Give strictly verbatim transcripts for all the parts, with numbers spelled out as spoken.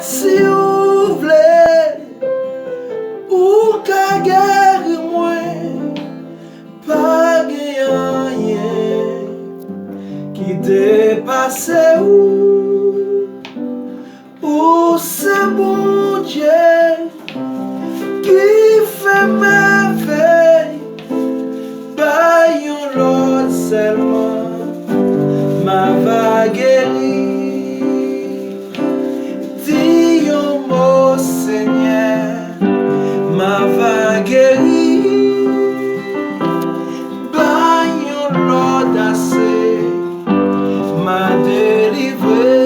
Si ou vle, ou ka geri mwen. Pa gen anyen ki depase ou. Ou se Bondye ki fè mèvèy. Bay yon lòd sèlman, m a va geri. Di yon mo, Senyè, m a va geri. Bay yon lòd ase, m a delivre.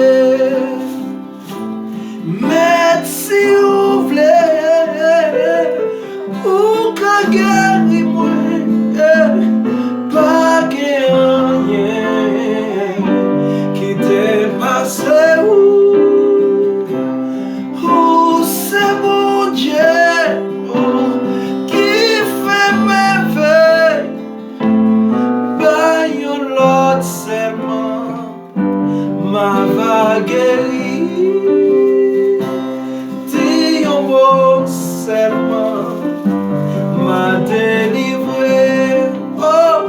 Mèt, si ou vle, ou ka geri mwen. Pa gen anyen ki depase ou. Ou se Bondye, oh, ki fè mèvèy. Bay yon lòd sèlman, m a va geri. Di yon mo sèlman, m a delivre. Oh,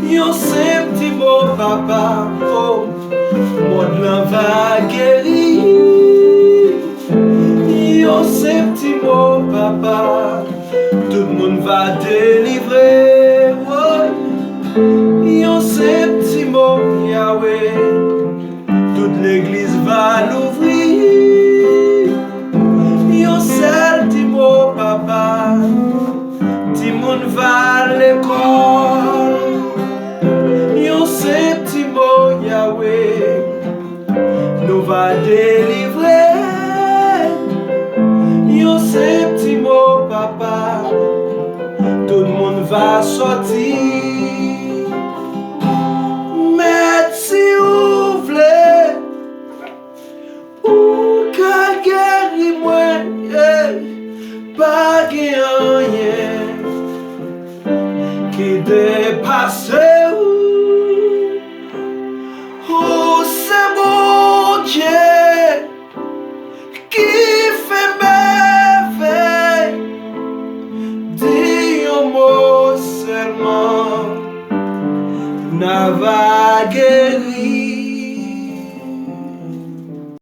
yon senp ti mo, Papa, oh, mond lan va geri. Yon senp ti mo, Papa, tout moun va delivre. Woy. Yon senp ti mo, Yawe, tout legliz va louvri. Yon sèl ti mo, Papa, timoun va al lekòl. Yon senp ti mo, Yawe, nou va delivre. Yon senp ti mo, Papa, tout moun va sòti.